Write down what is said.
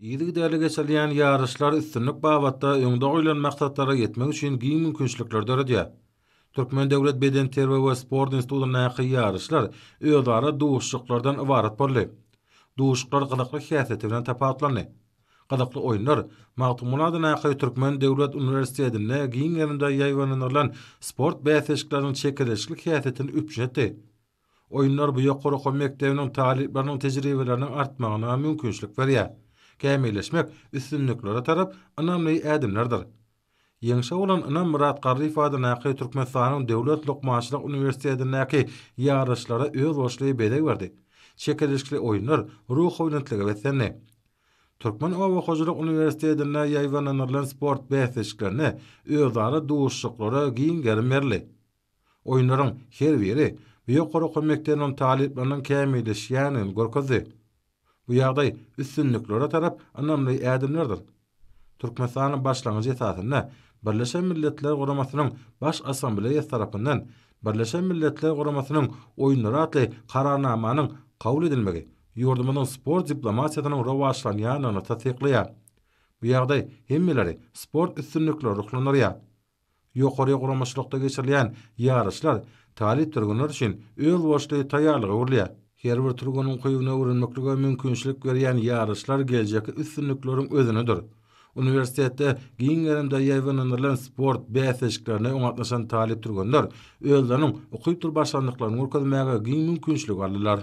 Yzygiderli geçirilýän ýaryşlar üstünlik babatda öňde goýlan maksatlara ýetmek üçin giň mümkinçilikleri döredýär. Türkmen döwlet bedenterbiýe we sport institutyndaky ýaryşlar özara duşuşyklardan ybarat boldy. Duşuşyklar gyzykly häsiýeti bilen tapawutlandy. Gyzykly oýunlar Magtymguly adyndaky Türkmen döwlet uniwersitetinde giň gerimde ýaýbaňlandyrylan sport bäsleşikleriniň çekeleşikli häsiýetini üpjün etdi. Oýunlar bu ýokary okuw mekdebiniň talyplarynyň tejribeleriniň artmagyna mümkinçilik berýär. Kämilleşmek üstünliklere tarap ynamly ädimlerdir. Ýeňşe bolan ynam Myrat Garryýew adyndaky Türkmenistanyň Döwlet lukmançylyk uniwersitetindäki ýaryşlara özboluşly bezeg berdi. Çekeleşikli oýunlar ruhubelentlige beslendi. Türkmen oba hojalyk uniwersitetinde ýaýbaňlandyrylan sport bäsleşiklerine özara duşuşyklara giň gerim berildi. Oýunlaryň her biri bu ýokary okuw mekdebiniň talyplarynyň kämilleşýändigini görkezdi. Bu ýagdaý üstünliklere tarap ynamly ädimlerdir. Türkmenistanyň başlangyjy esasynda Birleşen Milletler Guramasynyň Baş Assambleýasy tarapyndan Birleşen Milletler Guramasynyň Oýunlary atly Kararnamanyň kabul edilmegi ýurdumyzyň sport diplomatiýasynyň rowaçlanýandygyny tassyklaýar. Bu ýagdaý hemmeleri sport üstünliklere ruhlandyrýar. Ýokary guramaçylykda geçirilýän ýaryşlar talyp türgenler üçin özboluşly taýýarlyga öwrülýär. Her bir türgeniň ukybyny öwrenmeklige mümkinçilik berýän ýaryşlar geljekki üstünlikleriň özenidir. Uniwersitetde giň gerimde ýaýbaňlandyrylan sport bäsleşiklerine öň gatnaşan talyp türgenler özleriniň ukypdyr başarnyklaryny görkezmäge giň mümkinçilik aldylar.